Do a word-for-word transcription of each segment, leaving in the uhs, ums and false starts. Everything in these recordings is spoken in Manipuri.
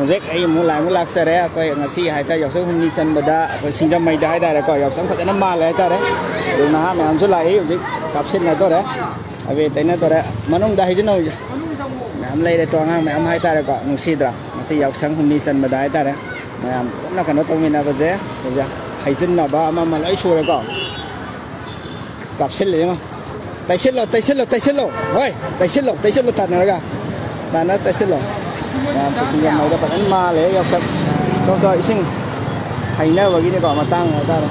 ꯍꯧꯖꯤꯛ ꯑꯩ ꯑꯃꯨꯛ ꯂꯥꯏ ꯑꯃꯨꯛ ꯂꯥꯛꯆꯔꯦ꯫ ꯑꯩꯈꯣꯏ ꯉꯁꯤ ꯍꯥꯏꯇꯥꯔꯦ, ꯌꯥꯎꯁꯪ ꯍꯨꯝꯅꯤ ꯆꯟꯕꯗ ꯑꯩꯈꯣꯏ ꯁꯤꯡꯖꯃꯩꯗ ꯍꯥꯏꯇꯥꯔꯦꯀꯣ, ꯌꯥꯎꯁꯪ ꯐꯖꯅ ꯃꯥꯜꯂꯦ ꯍꯥꯏꯇꯥꯔꯦ꯫ ꯑꯗꯨ ꯅꯍꯥ ꯃꯌꯥꯝꯁꯨ ꯂꯥꯛꯏ, ꯍꯧꯖꯤꯛ ꯀꯥꯞꯁꯤꯟꯅꯗꯣꯔꯦ, ꯑꯕꯦꯔ ꯇꯩꯅꯗꯣꯔꯦ꯫ ꯃꯅꯨꯡꯗ ꯍꯩꯖꯤꯟꯅꯧ ꯃꯌꯥꯝ ꯂꯩꯔꯦ ꯇꯣ, ꯑꯉꯥꯡ ꯃꯌꯥꯝ ꯍꯥꯏꯇꯥꯔꯦꯀꯣ꯫ ꯅꯨꯡꯁꯤꯗ꯭ꯔꯥ? ꯉꯁꯤ ꯌꯥꯎꯁꯪ ꯍꯨꯝꯅꯤ ꯆꯟꯕꯗ ꯍꯥꯏꯇꯥꯔꯦ, ꯃꯌꯥꯝ ꯄꯨꯟꯅ ꯀꯩꯅꯣ ꯇꯧꯃꯤꯟꯅꯕꯁꯦ꯫ ꯍꯧꯖꯤꯛ ꯍꯩꯖꯤꯟꯅꯕ ꯑꯃ ꯑꯃ ꯂꯣꯏ ꯁꯨꯔꯦꯀꯣ꯫ ꯀꯥꯞꯁꯤꯜꯂꯦ ꯌꯦꯡꯉꯣ꯫ ꯇꯩꯁꯤꯜꯂꯣ, ꯇꯩꯁꯤꯜꯂꯣ, ꯇꯩꯁꯤꯜꯂꯣ꯫ ꯍꯣꯏ, ꯇꯩꯁꯤꯜꯂꯣ, ꯇꯩꯁꯤꯜꯂꯣ, ꯇꯥꯟꯅꯔꯒ꯫ ꯇꯥꯟꯅꯔ ꯇꯩꯁꯤꯜꯂꯣ꯫ ꯃꯌꯥꯝ ꯄꯨꯟꯁꯤ ꯌꯥꯝ ꯃꯩꯗ ꯐꯖꯅ ꯃꯥꯜꯂꯦ ꯌꯥꯎꯁꯪ꯫ ꯇꯣꯞ ꯇꯣꯞ ꯏꯁꯤꯡ ꯍꯩꯅꯕꯒꯤꯅꯤꯀꯣ, ꯃꯇꯥꯡ ꯍꯥꯏꯇꯥꯔꯦ꯫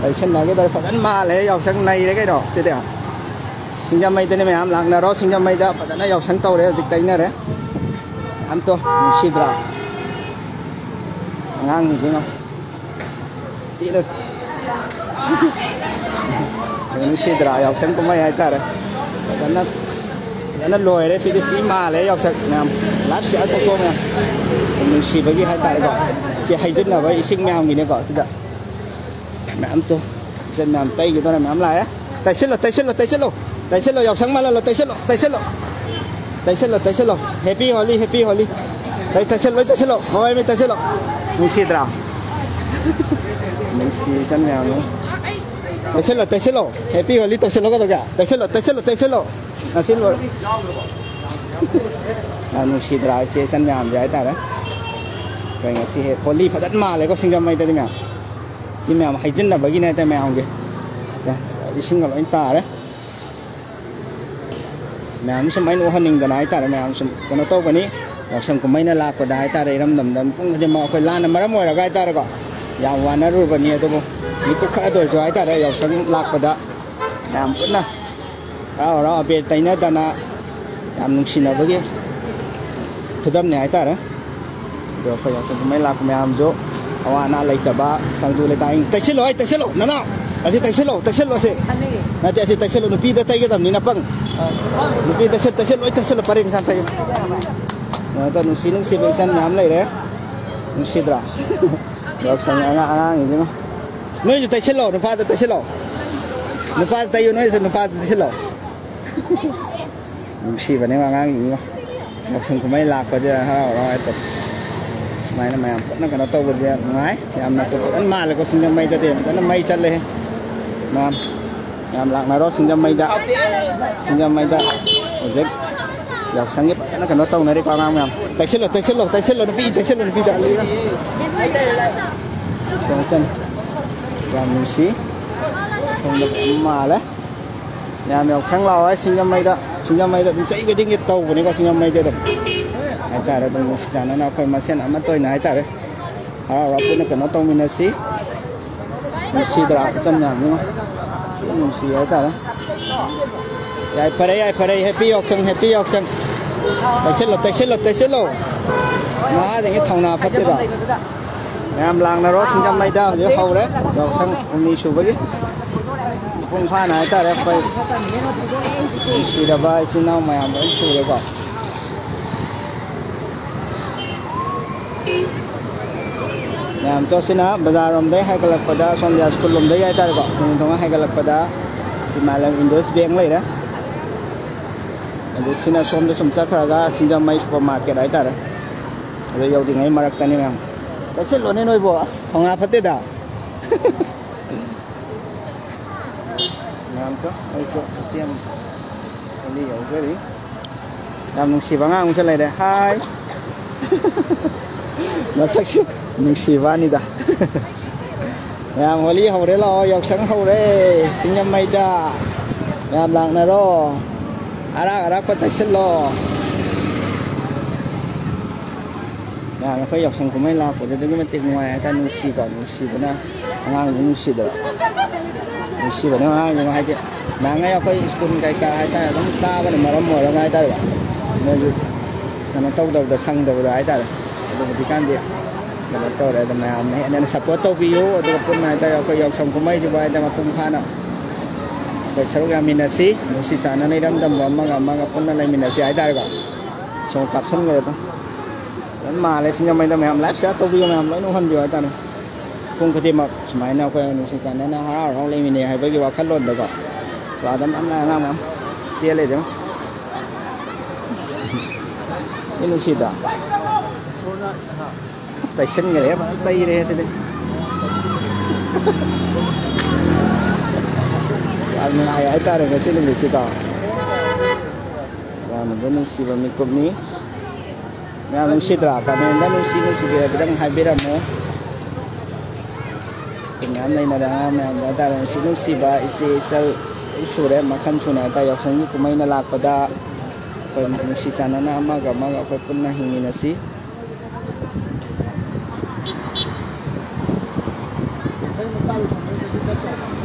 ꯇꯩꯁꯤꯟꯅꯒꯦ ꯇꯧꯔꯦ, ꯐꯖꯅ ꯃꯥꯜꯂꯦ ꯌꯥꯎꯁꯪ, ꯅꯩꯔꯦ ꯀꯩꯅꯣ ꯁꯤꯗꯤ꯫ ꯁꯤꯡꯖꯃꯩꯗꯅꯦ ꯃꯌꯥꯝ ꯂꯥꯛꯅꯔꯣ, ꯁꯤꯡꯖꯃꯩꯗ ꯐꯖꯅ ꯌꯥꯎꯁꯪ ꯇꯧꯔꯦ, ꯍꯧꯖꯤꯛ ꯇꯩꯅꯔꯦ꯫ ꯌꯥꯝ ꯇꯣ, ꯅꯨꯡꯁꯤꯗ꯭ꯔꯥ? ꯑꯉꯥꯡꯁꯤꯡꯁꯤꯅ ꯊꯤꯅ ꯅꯨꯡꯁꯤꯗ꯭ꯔꯥ? ꯌꯥꯎꯁꯪ ꯀꯨꯝꯍꯩ ꯍꯥꯏꯇꯥꯔꯦ꯫ ꯐꯖꯅ, ꯐꯖꯅ ꯂꯣꯏꯔꯦ꯫ ꯁꯤꯗꯤ ꯊꯤ ꯃꯥꯜꯂꯦ ꯌꯥꯎꯁꯪ ꯃꯌꯥꯝ꯫ ꯂꯥꯏꯐ ꯁꯤꯌꯥꯔ ꯇꯧꯊꯣꯛꯑꯣ ꯃꯌꯥꯝ꯫ ꯅꯨꯡꯁꯤꯕꯒꯤ ꯍꯥꯏꯇꯥꯔꯦꯀꯣ꯫ ꯁꯤ ꯍꯩꯖꯤꯟꯅꯕ ꯏꯁꯤꯡ ꯃꯌꯥꯝꯒꯤꯅꯦꯀꯣ꯫ ꯁꯤꯗ ꯃꯌꯥꯝ ꯇꯣ, ꯏꯆꯟ ꯃꯌꯥꯝ ꯇꯩꯒꯗꯧꯔꯦ ꯃꯌꯥꯝ ꯂꯥꯛꯑꯦ꯫ ꯇꯩꯁꯤꯜꯂꯣ, ꯇꯩꯁꯤꯜꯂꯣ, ꯇꯩꯁꯤꯜꯂꯣ꯫ ꯇꯩꯁꯤꯜꯂꯣ, ꯌꯥꯎꯁꯪ ꯃꯥꯜꯍꯜꯂꯣ, ꯇꯩꯁꯤꯜꯂꯣ, ꯇꯩꯁꯤꯜꯂꯣ꯫ ꯇꯩꯁꯜꯂꯣ, ꯇꯩꯁꯜꯂꯣ꯫ Happy Holi, Happy Holi꯫ ꯇꯩ-, ꯇꯩꯁꯜꯂꯣ, ꯂꯣꯏ ꯇꯩꯁꯜꯂꯣ꯫ ꯍꯣꯏ, ꯃꯤ ꯇꯩꯁꯜꯂꯣ꯫ ꯅꯨꯡꯁꯤꯗ꯭ꯔꯥ? ꯅꯨꯡꯁꯤ ꯏꯆꯟ ꯃꯌꯥꯝꯅ꯫ ꯇꯩꯁꯜꯂꯣ, ꯇꯩꯁꯜꯂꯣ꯫ Happy Holi ꯇꯧꯁꯜꯂꯣ ꯀꯩꯗꯧꯒꯦ? ꯇꯩꯁꯜꯂꯣ, ꯇꯩꯁꯜꯂꯣ, ꯇꯩꯁꯜꯂꯣ꯫ ꯉꯁꯤ ꯂꯣꯏ-, ꯌꯥꯝ ꯅꯨꯡꯁꯤꯗ꯭ꯔꯥ ꯏꯆꯦ ꯏꯆꯟ ꯃꯌꯥꯝꯁꯦ ꯍꯥꯏꯇꯥꯔꯦ꯫ ꯑꯩꯈꯣꯏ ꯉꯁꯤ ꯍꯦꯛ ꯍꯣꯂꯤ ꯐꯖꯅ ꯃꯥꯜꯂꯦꯀꯣ ꯁꯤꯡꯖꯃꯩꯗꯗꯤ ꯃꯌꯥꯝ꯫ ꯃꯤ ꯃꯌꯥꯝ ꯍꯩꯖꯤꯟꯅꯕꯒꯤꯅꯦ ꯍꯥꯏꯇꯥꯔꯦ ꯃꯌꯥꯝꯒꯤ꯫ ꯏꯁꯤꯡꯒ ꯂꯣꯏ ꯇꯥꯔꯦ꯫ ꯃꯌꯥꯝ ꯁꯨꯝ ꯑꯩꯅ ꯎꯍꯟꯅꯤꯡꯗꯅ ꯍꯥꯏꯇꯥꯔꯦ, ꯃꯌꯥꯝ ꯁꯨꯝ ꯀꯩꯅꯣ ꯇꯧꯒꯅꯤ꯫ ꯌꯥꯎꯁꯪ ꯀꯨꯝꯍꯩꯅ ꯂꯥꯛꯄꯗ ꯍꯥꯏꯇꯥꯔꯦ, ꯏꯔꯝꯗꯝꯗ ꯃꯤꯄꯨꯝ ꯈꯨꯗꯤꯡꯃꯛ ꯑꯩꯈꯣꯏ ꯂꯥꯟꯅ ꯃꯔꯝ ꯑꯣꯏꯔꯒ ꯍꯥꯏꯇꯥꯔꯦꯀꯣ, ꯌꯥꯝ ꯋꯥꯅꯔꯨꯕꯅꯤ꯫ ꯑꯗꯨꯕꯨ ꯃꯤꯀꯨꯞ ꯈꯔꯗ ꯑꯣꯏꯔꯁꯨ ꯍꯥꯏꯇꯥꯔꯦ, ꯌꯥꯎꯁꯪ ꯂꯥꯛꯄꯗ ꯃꯌꯥꯝ ꯄꯨꯟꯅ ꯍꯔꯥꯎ ꯍꯔꯥꯎ ꯑꯕꯦꯔ ꯇꯩꯅꯗꯅ ꯌꯥꯝ ꯅꯨꯡꯁꯤꯅꯕꯒꯤ ꯈꯨꯗꯝꯅꯤ ꯍꯥꯏꯇꯥꯔꯦ꯫ ꯑꯗꯣ ꯑꯩꯈꯣꯏ ꯌꯥꯎꯁꯪ ꯀꯨꯝꯍꯩ ꯂꯥꯛꯄ ꯃꯌꯥꯝꯁꯨ ꯑꯋꯥ ꯑꯅꯥ ꯂꯩꯇꯕ, ꯇꯪꯗꯨ ꯂꯩꯇꯥꯡ, ꯇꯩꯁꯤꯜꯂꯣ, ꯑꯩ ꯇꯩꯁꯤꯜꯂꯣ, ꯅꯅꯥꯎ꯫ ꯑꯁꯤ ꯇꯩꯁꯤꯜꯂꯣ, ꯇꯩꯁꯤꯜꯂꯣ ꯑꯁꯤ꯫ ꯅꯠꯇꯦ, ꯑꯁꯤ ꯇꯩꯁꯤꯜꯂꯣ, ꯅꯨꯄꯤꯗ ꯇꯩꯒꯗꯕꯅꯤ, ꯅꯄꯪ꯫ ꯅꯨꯄꯤ ꯇꯩꯁꯤꯜ-, ꯇꯩꯁꯤꯜꯂꯣ, ꯂꯣꯏ ꯇꯩꯁꯤꯜꯂꯣ, ꯄꯔꯦꯡ ꯁꯥꯟ ꯇꯩꯌꯨ꯫ ꯑꯗꯣ ꯅꯨꯡꯁꯤ ꯅꯨꯡꯁꯤꯕ ꯏꯆꯟ ꯃꯌꯥꯝ ꯂꯩꯔꯦ꯫ ꯅꯨꯡꯁꯤꯗ꯭ꯔꯥ? ꯌꯥꯎꯁꯪ ꯑꯉꯥꯡ, ꯑꯉꯥꯡꯁꯤꯡꯁꯤꯅ꯫ ꯅꯣꯏꯁꯨ ꯇꯩꯁꯤꯜꯂꯣ, ꯅꯨꯄꯥꯗ ꯇꯩꯁꯤꯜꯂꯣ꯫ ꯅꯨꯄꯥꯗ ꯇꯩꯌꯨ, ꯅꯣꯏꯁꯨ ꯅꯨꯄꯥꯗ ꯇꯩꯁꯤꯜꯂꯣ꯫ ꯅꯨꯡꯁꯤꯕꯅꯦ ꯑꯉꯥꯡꯁꯤꯡꯁꯤꯅ꯫ ꯌꯥꯎꯁꯪ ꯀꯨꯝꯍꯩ ꯂꯥꯛꯄꯁꯦ ꯍꯔꯥꯎ ꯍꯔꯥꯎ ꯍꯥꯏꯇꯥꯔꯦ꯫ ꯁꯨꯃꯥꯏꯅ ꯃꯌꯥꯝ ꯄꯨꯟꯅ ꯀꯩꯅꯣ ꯇꯧꯕꯁꯦ ꯌꯥꯝ ꯅꯨꯡꯉꯥꯏ꯫ ꯌꯥꯝꯅ ꯐꯖꯅ ꯃꯥꯜꯂꯦꯀꯣ, ꯁꯤꯡꯖꯃꯩꯗꯗꯤ ꯐꯖꯅ ꯃꯩ ꯆꯠꯂꯦ꯫ ꯃꯌꯥꯝ ꯌꯥꯝ ꯂꯥꯛꯅꯔꯣ ꯁꯤꯡꯖꯃꯩꯗ꯫ ꯁꯤꯡꯖꯃꯩꯗ ꯍꯧꯖꯤꯛ ꯌꯥꯎꯁꯪꯒꯤ ꯐꯖꯅ ꯀꯩꯅꯣ ꯇꯧꯅꯔꯤꯀꯣ ꯑꯉꯥꯡ ꯃꯌꯥꯝ꯫ ꯇꯩꯁꯤꯜꯂꯣ, ꯇꯩꯁꯤꯜꯂꯣ, ꯇꯩꯁꯤꯜꯂꯣ, ꯅꯨꯄꯤ ꯇꯩꯁꯤꯜꯂꯣ, ꯅꯨꯄꯤꯗ꯫ ꯌꯥꯝ ꯅꯨꯡꯁꯤ꯫ ꯁꯣꯝꯗ ꯃꯥꯜꯂꯦ꯫ ꯃꯌꯥꯝ ꯌꯥꯎꯁꯪ ꯂꯥꯛꯑꯣ ꯍꯥꯏ ꯁꯤꯡꯖꯃꯩꯗ꯫ ꯁꯤꯡꯖꯃꯩꯗ ꯑꯗꯨꯝ ꯆꯍꯤ ꯈꯨꯗꯤꯡꯒꯤ ꯇꯧꯕꯅꯤꯀꯣ, ꯁꯤꯡꯖꯃꯩꯗ ꯑꯗꯨꯝ ꯍꯥꯏꯇꯥꯔꯦ꯫ ꯑꯗꯨꯝ ꯅꯨꯡꯁꯤ ꯆꯥꯟꯅꯅ ꯑꯩꯈꯣꯏ ꯃꯁꯦꯟ ꯑꯃꯠꯇ ꯑꯣꯏꯅ ꯍꯥꯏꯇꯥꯔꯦ, ꯍꯔꯥꯎ ꯍꯔꯥꯎ ꯄꯨꯟꯅ ꯀꯩꯅꯣ ꯇꯧꯃꯤꯟꯅꯁꯤ꯫ ꯅꯨꯡꯁꯤꯗ꯭ꯔꯥ? ꯏꯆꯝ ꯃꯌꯥꯝꯗꯨꯅ ꯌꯥꯝ ꯅꯨꯡꯁꯤ ꯍꯥꯏꯇꯥꯔꯦ꯫ ꯌꯥꯏ ꯐꯔꯦ, ꯌꯥꯏ ꯐꯔꯦ, ꯍꯦꯄꯤ ꯌꯥꯎꯁꯪ, ꯍꯦꯄꯤ ꯌꯥꯎꯁꯪ꯫ ꯇꯩꯁꯤꯜꯂꯣ, ꯇꯩꯁꯤꯜꯂꯣ, ꯇꯩꯁꯤꯜꯂꯣ꯫ ꯅꯍꯥꯁꯤꯡꯒꯤ ꯊꯧꯅꯥ ꯐꯠꯇꯦꯗ꯫ ꯃꯌꯥꯝ ꯂꯥꯡꯅꯔꯣ, ꯁꯤꯡꯖꯃꯩꯗ ꯍꯧꯖꯤꯛ ꯍꯧꯔꯦ ꯌꯥꯎꯁꯪ ꯍꯨꯝꯅꯤ ꯁꯨꯕꯒꯤ꯫ ꯃꯄꯨꯡ ꯐꯥꯅ ꯍꯥꯏꯇꯥꯔꯦ, ꯑꯩꯈꯣꯏ ꯅꯨꯡꯁꯤꯔꯕ ꯏꯆꯤꯟ ꯏꯅꯥꯎ ꯃꯌꯥꯝ ꯂꯣꯏ ꯁꯨꯔꯦꯀꯣ꯫ ꯃꯌꯥꯝ ꯆꯠꯁꯤꯅ ꯕꯖꯥꯔꯔꯣꯝꯗꯩ ꯍꯥꯏꯒꯠꯂꯛꯄꯗ, ꯁꯣꯝ ꯁ꯭ꯀꯨꯜ ꯂꯣꯝꯗꯩ ꯍꯥꯏꯇꯥꯔꯦꯀꯣ, ꯅꯤꯡꯊꯧꯅ ꯍꯥꯏꯒꯠꯂꯛꯄꯗ ꯁꯤꯃꯥꯂꯦꯝ ꯏꯟꯗꯣꯁ ꯕꯦꯡ ꯂꯩꯔꯦ꯫ ꯑꯗꯨ ꯁꯤꯅ ꯁꯣꯝꯗ ꯁꯨꯝ ꯆꯠꯈ꯭ꯔꯒ ꯁꯤꯡꯖꯃꯩ ꯁꯨꯄꯔ ꯃꯥꯔꯀꯦꯠ ꯍꯥꯏꯇꯥꯔꯦ꯫ ꯑꯗꯨ ꯌꯧꯗ꯭ꯔꯤꯉꯩ ꯃꯔꯛꯇꯅꯤ ꯃꯌꯥꯝ꯫ ꯂꯩꯁꯤꯜꯂꯣꯅꯦ ꯅꯣꯏꯕꯣ, ꯑꯁ ꯊꯧꯅꯥ ꯐꯠꯇꯦꯗ꯫ ꯃꯌꯥꯝꯁꯨ ꯑꯩꯁꯨ ꯃꯇꯦꯡ ꯑꯅꯤ ꯌꯧꯖꯔꯤ꯫ ꯌꯥꯝ ꯅꯨꯡꯁꯤꯕ ꯑꯉꯥꯡ ꯑꯃꯁꯨ ꯂꯩꯔꯦ꯫ ꯍꯥꯏ꯫ ꯃꯁꯛꯁꯨ ꯅꯨꯡꯁꯤꯕ ꯑꯅꯤꯗ꯫ ꯃꯌꯥꯝ ꯍꯣꯂꯤ ꯍꯧꯔꯦ ꯂꯥꯛꯑꯣ, ꯌꯥꯎꯁꯪ ꯍꯧꯔꯦ꯫ ꯁꯤꯡꯖꯃꯩꯗ ꯃꯌꯥꯝ ꯂꯥꯛꯅꯔꯣ꯫ ꯑꯔꯥꯛ ꯑꯔꯥꯛꯄ ꯇꯩꯁꯤꯜꯂꯣ꯫ ꯃꯌꯥꯝ ꯑꯩꯈꯣꯏ ꯌꯥꯎꯁꯪ ꯀꯨꯝꯍꯩ ꯂꯥꯛꯄꯁꯦ ꯑꯗꯨꯛꯀꯤ ꯃꯇꯤꯛ ꯅꯨꯡꯉꯥꯏ ꯍꯥꯏꯇꯥꯔꯦ꯫ ꯅꯨꯡꯁꯤꯀꯣ, ꯅꯨꯡꯁꯤꯕꯅ ꯑꯉꯥꯡꯁꯨ ꯅꯨꯡꯁꯤꯗꯕ꯫ ꯅꯨꯡꯁꯤꯕꯅ ꯑꯉꯥꯡꯁꯤꯡ ꯍꯥꯏꯗꯤ ꯅꯍꯥꯟꯉꯩ ꯑꯩꯈꯣꯏ ꯁ꯭ꯀꯨꯜ ꯀꯩꯀꯥ ꯍꯥꯏꯇꯥꯔꯦ ꯑꯗꯨꯝ ꯀꯥꯕꯅ ꯃꯔꯝ ꯑꯣꯏꯔꯒ ꯍꯥꯏꯇꯥꯔꯦꯀꯣ, ꯃꯣꯏꯁꯨ ꯀꯩꯅꯣ ꯇꯧꯗꯕꯗ, ꯁꯪꯗꯕꯗ ꯍꯥꯏꯇꯥꯔꯦ꯫ ꯑꯗꯣ ꯍꯧꯖꯤꯛꯀꯥꯟꯗꯤ ꯀꯩꯅꯣ ꯇꯧꯔꯦ꯫ ꯑꯗꯣ ꯃꯌꯥꯝꯅ ꯍꯦꯟꯅ ꯍꯦꯟꯅ ꯁꯞꯄꯣꯔꯠ ꯇꯧꯕꯤꯌꯨ꯫ ꯑꯗꯨꯒ ꯄꯨꯟꯅ ꯍꯥꯏꯇꯥꯔꯦ ꯑꯩꯈꯣꯏ ꯌꯥꯎꯁꯪ ꯀꯨꯝꯍꯩꯁꯤꯕꯨ ꯍꯥꯏꯗꯤ ꯃꯄꯨꯡ ꯐꯥꯅ ꯑꯩꯈꯣꯏ ꯁꯔꯨꯛ ꯌꯥꯃꯤꯟꯅꯁꯤ꯫ ꯅꯨꯡꯁꯤ ꯆꯥꯟꯅꯅ ꯏꯔꯝꯗꯝꯕ ꯑꯃꯒ ꯑꯃꯒ ꯄꯨꯟꯅ ꯂꯩꯃꯤꯟꯅꯁꯤ ꯍꯥꯏꯇꯥꯔꯦꯀꯣ꯫ ꯁꯣꯝ ꯀꯥꯞꯁꯤꯟꯈ꯭ꯔꯦ ꯑꯗꯣ꯫ ꯂꯣꯏ ꯃꯥꯜꯂꯦ ꯁꯤꯡꯖꯃꯩꯗ ꯃꯌꯥꯝ꯫ ꯂꯥꯏꯐ ꯁꯤꯌꯥꯔ ꯇꯧꯕꯤꯌꯨ ꯃꯌꯥꯝ, ꯂꯣꯏꯅ ꯎꯍꯟꯕꯤꯌꯨ ꯍꯥꯏꯇꯥꯔꯦ꯫ ꯃꯤꯄꯨꯝ ꯈꯨꯗꯤꯡꯃꯛ ꯁꯨꯃꯥꯏꯅ ꯑꯩꯈꯣꯏ ꯅꯨꯡꯁꯤ ꯆꯥꯟꯅꯅ ꯍꯔꯥꯎ ꯍꯔꯥꯎ ꯂꯩꯃꯤꯟꯅꯩ ꯍꯥꯏꯕꯒꯤ ꯋꯥꯈꯜꯂꯣꯟꯗꯀꯣ꯫ ꯀ꯭ꯂꯥꯁꯇ ꯃꯌꯥꯝ ꯂꯥꯛꯑꯦ, ꯑꯉꯥꯡ ꯃꯌꯥꯝ ꯆꯦꯜꯂꯦ ꯑꯗꯨꯝ꯫ ꯅꯨꯡꯁꯤꯗ꯫ ꯑꯁ, ꯇꯩꯁꯟꯈ꯭ꯔꯦ, ꯐꯖꯅ ꯇꯩꯔꯦ ꯁꯤꯗꯤ꯫ ꯌꯥꯝ ꯅꯨꯡꯉꯥꯏ ꯍꯥꯏꯇꯥꯔꯦ ꯉꯁꯤ ꯅꯨꯃꯤꯠꯁꯤꯀꯣ꯫ ꯌꯥꯝꯅꯁꯨ ꯅꯨꯡꯁꯤꯕ ꯃꯤꯀꯨꯞꯅꯤ꯫ ꯃꯌꯥꯝ ꯅꯨꯡꯁꯤꯗ꯭ꯔꯥ? ꯀꯃꯦꯟꯗ ꯅꯨꯡꯁꯤ ꯅꯨꯡꯁꯤꯗꯦ ꯈꯤꯇꯪ ꯍꯥꯏꯕꯤꯔꯝꯃꯨ꯫ ꯃꯌꯥꯝ ꯂꯩꯅꯔꯦ, ꯑꯉꯥꯡ ꯃꯌꯥꯝꯗ ꯍꯥꯏꯇꯥꯔꯦ, ꯅꯨꯡꯁꯤ ꯅꯨꯡꯁꯤꯕ ꯏꯆꯦ ꯏꯆꯜ ꯂꯣꯏ ꯁꯨꯔꯦ, ꯃꯈꯜ ꯁꯨꯅ ꯍꯥꯏꯇꯥꯔꯦ꯫ ꯌꯥꯎꯁꯪꯒꯤ ꯀꯨꯝꯍꯩꯅ ꯂꯥꯛꯄꯗ ꯑꯩꯈꯣꯏ ꯅꯨꯡꯁꯤ ꯆꯥꯟꯅꯅ ꯑꯃꯒ ꯑꯃꯒ ꯑꯩꯈꯣꯏ ꯄꯨꯟꯅ ꯍꯤꯡꯃꯤꯟꯅꯁꯤ꯫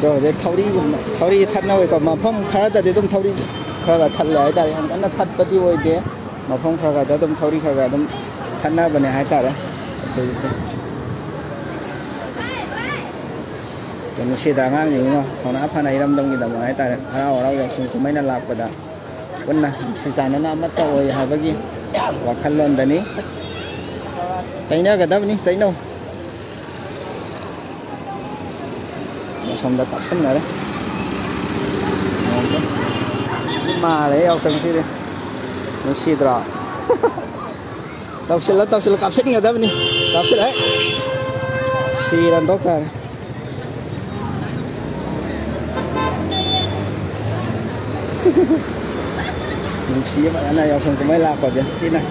ꯆꯣ, ꯑꯗꯩ ꯊꯧꯔꯤꯒꯨꯝꯕ, ꯊꯧꯔꯤ ꯊꯠꯅꯕꯀꯣ, ꯃꯐꯝ ꯈꯔꯗꯗꯤ ꯑꯗꯨꯝ ꯊꯧꯔꯤ ꯈꯔ ꯈꯔ ꯊꯠꯂꯦ ꯍꯥꯏꯇꯥꯔꯦ, ꯌꯥꯝ ꯀꯟꯅ ꯊꯠꯄꯗꯤ ꯑꯣꯏꯗꯦ꯫ ꯃꯐꯝ ꯈꯔ ꯈꯔꯗ ꯑꯗꯨꯝ ꯊꯧꯔꯤ ꯈꯔ ꯈꯔ ꯑꯗꯨꯝ ꯊꯠꯅꯕꯅꯦ ꯍꯥꯏꯇꯥꯔꯦ꯫ ꯑꯗꯨꯗꯤ ꯅꯨꯡꯁꯤꯗ ꯑꯉꯥꯡꯁꯤꯡ ꯏꯉꯣ, ꯊꯧꯅꯥ ꯐꯅ ꯏꯔꯝꯗꯝꯒꯤꯗꯃꯛ ꯍꯥꯏꯇꯥꯔꯦ, ꯍꯔꯥꯎ ꯍꯔꯥꯎ ꯌꯥꯎꯁꯪ ꯀꯨꯝꯍꯩꯅ ꯂꯥꯛꯄꯗ ꯄꯨꯟꯅ ꯅꯨꯡꯁꯤ ꯆꯥꯟꯅꯅ ꯑꯃꯠꯇ ꯑꯣꯏ ꯍꯥꯏꯕꯒꯤ ꯋꯥꯈꯜꯂꯣꯟꯗꯅꯤ꯫ ꯇꯩꯅꯒꯗꯕꯅꯤ, ꯇꯩꯅꯧ꯫ ꯑꯁꯣꯝꯗ ꯀꯥꯞꯁꯤꯟꯅꯔꯦ꯫ ꯃꯥꯜꯂꯦ ꯌꯥꯎꯁꯪꯁꯤꯗꯤ꯫ ꯅꯨꯡꯁꯤꯗ꯭ꯔꯣ? ꯇꯧꯁꯤꯜꯂꯣ, ꯇꯧꯁꯤꯜꯂꯣ, ꯀꯥꯞꯁꯤꯟꯒꯗꯕꯅꯤ꯫ ꯀꯥꯞꯁꯤꯜꯂꯦ꯫ ꯁꯤꯔꯟꯗꯣꯛ ꯇꯥꯔꯦ꯫ ꯅꯨꯡꯁꯤꯌꯦ ꯐꯖꯅ ꯌꯥꯎꯁꯪ ꯀꯨꯝꯍꯩ ꯂꯥꯛꯄꯁꯦ ꯊꯤꯅ꯫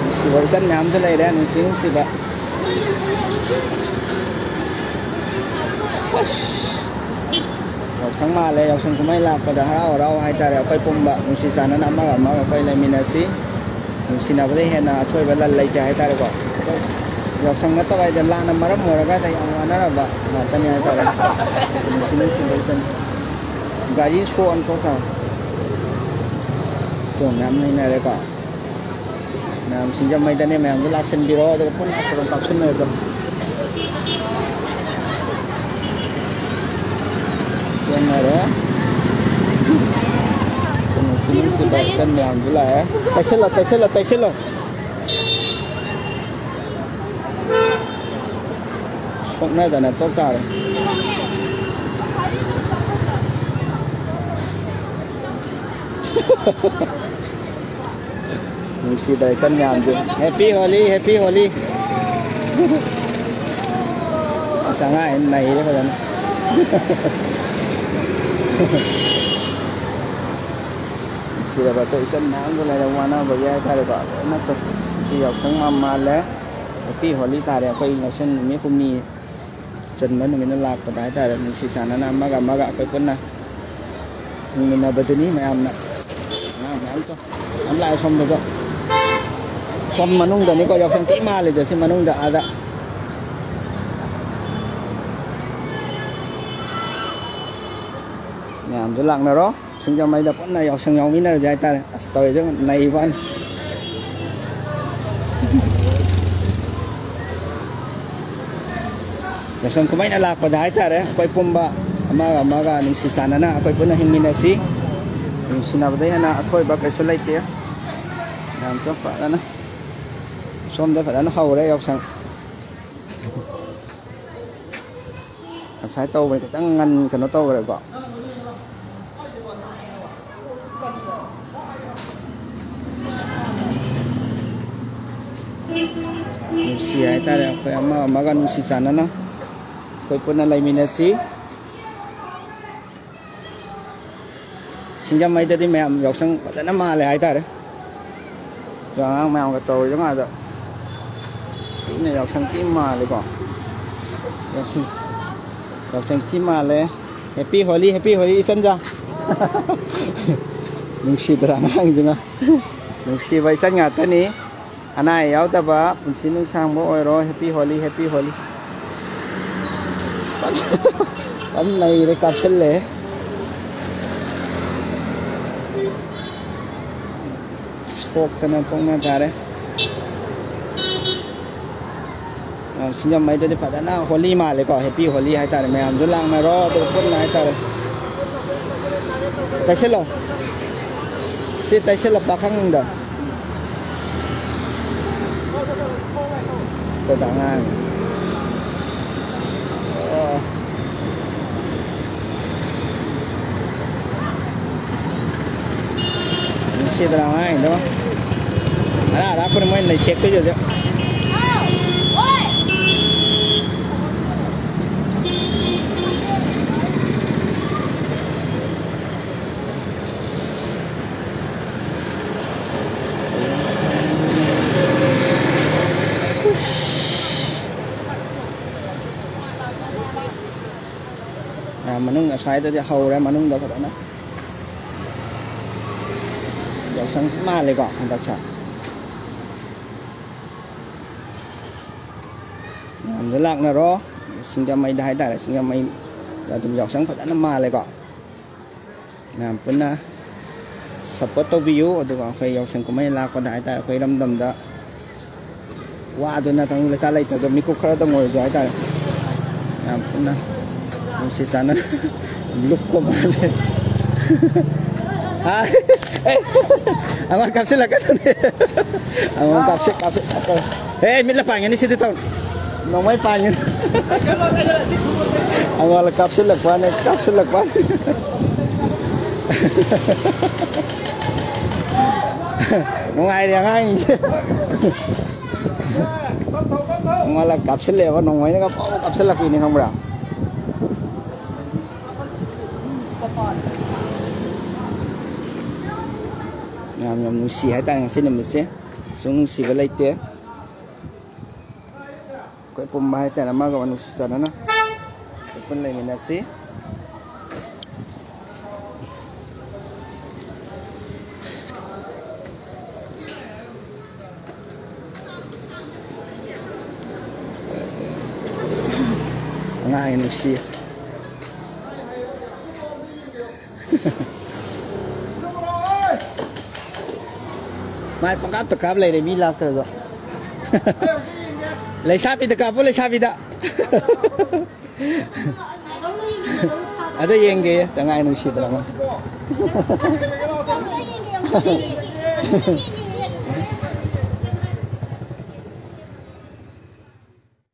ꯅꯨꯡꯁꯤꯕ ꯏꯆꯟ ꯃꯌꯥꯝꯁꯨ ꯂꯩꯔꯦ, ꯅꯨꯡꯁꯤ ꯅꯨꯡꯁꯤꯕ꯫ ꯌꯥꯎꯁꯪ ꯃꯥꯜꯂꯦ, ꯌꯥꯎꯁꯪ ꯀꯨꯝꯍꯩ ꯂꯥꯛꯄꯗ ꯍꯔꯥꯎ ꯍꯔꯥꯎ ꯍꯥꯏꯇꯥꯔꯦ, ꯑꯩꯈꯣꯏ ꯄꯨꯝꯕ ꯅꯨꯡꯁꯤ ꯆꯥꯟꯅꯅ ꯑꯃꯒ ꯑꯃꯒ ꯑꯩꯈꯣꯏ ꯂꯩꯃꯤꯟꯅꯁꯤ꯫ ꯅꯨꯡꯁꯤꯅꯕꯗꯩ ꯍꯦꯟꯅ ꯑꯊꯣꯏꯕ ꯂꯟ ꯂꯩꯇꯦ ꯍꯥꯏꯇꯥꯔꯦꯀꯣ꯫ ꯌꯥꯎꯁꯪ ꯅꯠꯇꯕ ꯍꯥꯏꯗꯤ ꯂꯥꯟꯅ ꯃꯔꯝ ꯑꯣꯏꯔꯒ ꯌꯥꯝ ꯋꯥꯅꯔꯕ ꯉꯥꯛꯇꯅꯤ ꯍꯥꯏꯇꯥꯔꯦ꯫ ꯅꯨꯡꯁꯤ ꯅꯨꯡꯁꯤꯕ ꯏꯆꯟ꯫ ꯒꯥꯔꯤ ꯁꯣ ꯑꯣꯟꯊꯣꯛ ꯊꯝꯃꯦ꯫ ꯁꯣ ꯃꯌꯥꯝ ꯂꯩꯅꯔꯦꯀꯣ꯫ ꯃꯌꯥꯝ ꯁꯤꯡꯖꯃꯩꯗꯅꯦ, ꯃꯌꯥꯝꯁꯨ ꯂꯥꯛꯁꯤꯟꯕꯤꯔꯣ, ꯑꯗꯨꯒ ꯄꯨꯟꯅ ꯑꯁꯣꯝ ꯀꯥꯞꯁꯤꯟꯅꯔꯦ ꯑꯗꯨꯝ꯫ ꯆꯦꯟꯅꯔꯦ꯫ ꯅꯨꯡꯁꯤ ꯅꯨꯡꯁꯤꯕ ꯏꯆꯟ ꯃꯌꯥꯝꯁꯨ ꯂꯥꯛꯑꯦ꯫ ꯇꯩꯁꯤꯜꯂꯣ, ꯇꯩꯁꯤꯜꯂꯣ, ꯇꯩꯁꯤꯜꯂꯣ꯫ ꯁꯣꯛꯅꯗꯅ ꯇꯣꯛ ꯇꯥꯔꯦ꯫ ꯅꯨꯡꯁꯤꯗ꯭ꯔ ꯏꯆꯟ ꯃꯌꯥꯝꯁꯦ꯫ Happy Holi, Happy Holi꯫ ꯑꯁ, ꯑꯉꯥꯡ ꯅꯩꯔꯦ ꯐꯖꯅ꯫ ꯅꯨꯡꯁꯤꯔꯕ ꯑꯩꯈꯣꯏ ꯏꯆꯟ ꯃꯌꯥꯝꯒ ꯂꯩꯔ ꯋꯥꯅꯕꯒꯤ ꯍꯥꯏꯇꯥꯔꯦꯀꯣ, ꯂꯣꯏꯅ ꯇꯧ-, ꯁꯤ ꯌꯥꯎꯁꯪ ꯌꯥꯝ ꯃꯥꯜꯂꯦ꯫ Happy Holi ꯇꯥꯔꯦ꯫ ꯑꯩꯈꯣꯏ ꯌꯥꯎꯁꯪ ꯅꯨꯃꯤꯠ ꯍꯨꯝꯅꯤ ꯆꯟꯕ ꯅꯨꯃꯤꯠꯅ ꯂꯥꯛꯄꯗ ꯍꯥꯏꯇꯥꯔꯦ, ꯅꯨꯡꯁꯤ ꯆꯥꯟꯅꯅ ꯑꯃꯒ ꯑꯃꯒ ꯑꯩꯈꯣꯏ ꯄꯨꯟꯅ ꯍꯤꯡꯃꯤꯟꯅꯕꯗꯨꯅꯤ ꯃꯌꯥꯝꯅ꯫ ꯑꯉꯥꯡ ꯃꯌꯥꯝ ꯇꯣ-, ꯌꯥꯝ ꯂꯥꯛꯑꯦ ꯁꯣꯝꯗꯁꯨ꯫ ꯁꯣꯝ ꯃꯅꯨꯡꯗꯅꯤꯀꯣ, ꯌꯥꯎꯁꯪ ꯊꯤ ꯃꯥꯜꯂꯤꯗꯣ ꯁꯤ ꯃꯅꯨꯡꯗ, ꯑꯥꯗ꯫ ꯃꯌꯥꯝꯁꯨ ꯂꯥꯛꯅꯔꯣ꯫ ꯁꯤꯡꯖꯃꯩꯗ ꯄꯨꯟꯅ ꯌꯥꯎꯁꯪ ꯌꯥꯎꯃꯤꯟꯅꯔꯁꯦ ꯍꯥꯏꯇꯥꯔꯦ꯫ ꯑꯁ, ꯇꯧꯔꯤꯁꯦ ꯅꯩꯕ ꯋꯥꯅꯤ꯫ ꯌꯥꯎꯁꯪ ꯀꯨꯝꯍꯩꯅ ꯂꯥꯛꯄꯗ ꯍꯥꯏꯇꯥꯔꯦ, ꯑꯩꯈꯣꯏ ꯄꯨꯝꯕ ꯑꯃꯒ ꯑꯃꯒ ꯅꯨꯡꯁꯤ ꯆꯥꯟꯅꯅ ꯑꯩꯈꯣꯏ ꯄꯨꯟꯅ ꯍꯤꯡꯃꯤꯟꯅꯁꯤ꯫ ꯅꯨꯡꯁꯤꯅꯕꯗꯩ ꯍꯦꯟꯅ ꯑꯊꯣꯏꯕ ꯀꯩꯁꯨ ꯂꯩꯇꯦ꯫ ꯌꯥꯝ ꯐꯖꯅ, ꯁꯣꯝꯗ ꯐꯖꯅ ꯍꯧꯔꯦ ꯌꯥꯎꯁꯪ꯫ ꯉꯁꯥꯏ ꯇꯧꯕꯅꯤ, ꯈꯤꯇꯪ ꯉꯟ ꯀꯩꯅꯣ ꯇꯧꯈ꯭ꯔꯦꯀꯣ꯫ ꯅꯨꯡꯁꯤ ꯍꯥꯏꯇꯥꯔꯦ, ꯑꯩꯈꯣꯏ ꯑꯃ ꯑꯃꯒ ꯅꯨꯡꯁꯤ ꯆꯥꯟꯅꯅ ꯑꯩꯈꯣꯏ ꯄꯨꯟꯅ ꯂꯩꯃꯤꯟꯅꯁꯤ꯫ ꯁꯤꯡꯖꯃꯩꯗꯗꯤ ꯃꯌꯥꯝ ꯌꯥꯎꯁꯪ ꯐꯖꯅ ꯃꯥꯜꯂꯦ ꯍꯥꯏꯇꯥꯔꯦ꯫ ꯑꯉꯥꯡ ꯃꯌꯥꯝꯒ ꯇꯧꯔꯤꯗꯣ ꯉꯥꯗ ꯊꯤꯅ ꯌꯥꯎꯁꯪ ꯊꯤ ꯃꯥꯜꯂꯦꯀꯣ꯫ ꯌꯥꯎꯁꯪ, ꯌꯥꯎꯁꯪ ꯊꯤ ꯃꯥꯜꯂꯦ꯫ Happy Holi, Happy Holi, ꯏꯆꯟꯖꯥ꯫ ꯅꯨꯡꯁꯤꯗ꯭ꯔꯥ ꯑꯉꯥꯡꯁꯤꯅ? ꯅꯨꯡꯁꯤꯕ ꯏꯆꯟ ꯉꯥꯛꯇꯅꯤ꯫ ꯑꯅꯥ ꯑꯌꯦꯛ ꯌꯥꯎꯗꯕ, ꯄꯨꯟꯁꯤ ꯅꯨꯡꯁꯥꯡꯕ ꯑꯣꯏꯔꯣ꯫ Happy Holi, Happy Holi꯫ ꯐꯖꯅ ꯅꯩꯔꯦ, ꯀꯥꯞꯁꯤꯜꯂꯦ꯫ ꯁꯣꯛꯇꯅ ꯊꯣꯛꯅ ꯇꯥꯔꯦ꯫ ꯑ, ꯁꯤꯡꯖꯃꯩꯗꯗꯤ ꯐꯖꯅ ꯍꯣꯂꯤ ꯃꯥꯜꯂꯦꯀꯣ, Happy Holi ꯍꯥꯏꯇꯥꯔꯦ꯫ ꯃꯌꯥꯝꯁꯨ ꯂꯥꯛꯅꯔꯣ, ꯑꯗꯨꯒ ꯄꯨꯟꯅ ꯍꯥꯏꯇꯥꯔꯦ꯫ ꯇꯩꯁꯤꯜꯂꯣ꯫ ꯁꯤ ꯇꯩꯁꯤꯜꯂꯣ, ꯄꯥꯈꯪꯗ꯫ ꯑꯩꯈꯣꯏꯗ ꯑꯉꯥꯡ꯫ ꯑꯣ꯫ ꯅꯨꯡꯁꯤꯗ꯭ꯔꯥ ꯑꯉꯥꯡꯗꯣ? ꯂꯥꯛꯄꯅꯦ ꯃꯣꯏ ꯂꯩꯊꯦꯛꯇꯣꯏꯁꯦ ꯍꯧꯖꯤꯛ꯫ ꯑ, ꯃꯅꯨꯡ ꯑꯁ꯭ꯋꯥꯏꯗꯗꯤ ꯍꯧꯔꯦ, ꯃꯅꯨꯡꯗ ꯐꯖꯅ꯫ ꯌꯥꯎꯁꯪ ꯃꯥꯜꯂꯦꯀꯣ ꯍꯟꯗꯛꯁꯦ꯫ ꯃꯌꯥꯝꯁꯨ ꯂꯥꯛꯅꯔꯣ꯫ ꯁꯤꯡꯖꯃꯩꯗ ꯍꯥꯏꯇꯥꯔꯦ, ꯁꯤꯡꯖꯃꯩꯗ ꯑꯗꯨꯝ ꯌꯥꯎꯁꯪ ꯐꯖꯅ ꯃꯥꯜꯂꯦꯀꯣ꯫ ꯃꯌꯥꯝ ꯄꯨꯟꯅ ꯁꯞꯄꯣꯔꯠ ꯇꯧꯕꯤꯌꯨ꯫ ꯑꯗꯨꯒ ꯑꯩꯈꯣꯏ ꯌꯥꯎꯁꯪ ꯀꯨꯝꯍꯩ ꯂꯥꯛꯄꯗ ꯍꯥꯏꯇꯥꯔꯦ, ꯑꯩꯈꯣꯏ ꯏꯔꯝꯗꯝꯗ ꯋꯥꯗꯨꯅ ꯇꯪꯗꯨ ꯂꯩꯇꯥ ꯂꯩꯇꯗ ꯃꯤꯀꯨꯞ ꯈꯔꯗꯪ ꯑꯣꯏꯔꯁꯨ ꯍꯥꯏꯇꯥꯔꯦ, ꯌꯥꯝ ꯄꯨꯟꯅ ꯅꯨꯡꯁꯤ ꯆꯥꯟꯅꯅ ꯂꯨꯞꯄ ꯃꯥꯜꯂꯦ꯫ ꯑꯥ, ꯑꯦ, ꯑꯃ ꯀꯥꯞꯁꯤꯜꯂꯛꯀꯗꯧꯔꯦ꯫ ꯑꯃ ꯀꯥꯞꯁꯤ, ꯀꯥꯞꯁꯤ, ꯀꯥꯞꯁꯤ꯫ ꯑꯦ, ꯃꯤꯠꯂ ꯄꯥꯟꯒꯅꯤ ꯁꯤꯗꯤ ꯇꯧ꯫ ꯅꯣꯡꯃꯩ ꯄꯥꯟꯒꯅꯤ꯫ ꯑꯃ ꯀꯥꯞꯁꯤꯜꯂꯛꯄꯅꯦ, ꯀꯥꯞꯁꯤꯜꯂꯛꯄꯅꯦ꯫ ꯅꯨꯡꯉꯥꯏꯔꯦ ꯑꯉꯥꯡꯁꯤꯡꯁꯦ꯫ ꯃꯉꯣꯟꯗ ꯀꯥꯞꯁꯤꯜꯂꯦꯕ, ꯅꯣꯡꯃꯩꯅꯒ ꯄꯥꯎ ꯀꯥꯞꯁꯤꯜꯂꯛꯄꯤꯅꯤ, ꯈꯪꯕ꯭ꯔꯥ? ꯌꯥꯝ, ꯌꯥꯝ ꯅꯨꯡꯁꯤ ꯍꯥꯏꯇꯥꯔꯦ ꯉꯁꯤ ꯅꯨꯃꯤꯠꯁꯦ꯫ ꯁꯨꯝ ꯅꯨꯡꯁꯤꯕ ꯂꯩꯇꯦ꯫ ꯑꯩꯈꯣꯏ ꯄꯨꯝꯕ ꯍꯥꯏꯇꯥꯔꯦ, ꯑꯃꯒ ꯑꯃ ꯅꯨꯡꯁꯤ ꯆꯥꯟꯅꯅ ꯑꯩꯈꯣꯏ ꯄꯨꯟꯅ ꯂꯩꯃꯤꯟꯅꯁꯤ꯫ ꯑꯉꯥꯡ ꯅꯨꯡꯁꯤ꯫ ꯃꯥꯏ ꯄꯪꯀꯥꯞꯇ ꯀꯥꯞ ꯂꯩꯔꯦ, ꯃꯤ ꯂꯥꯛꯇ꯭ꯔꯁꯨ꯫ ꯂꯩꯁꯥꯕꯤꯗ ꯀꯥꯞꯄꯨ, ꯂꯩꯁꯥꯕꯤꯗ꯫ ꯑꯗꯣ ꯌꯦꯡꯒꯦ, ꯇꯉꯥꯏ ꯅꯨꯡꯁꯤꯗ꯭ꯔꯣ ꯑꯃ꯫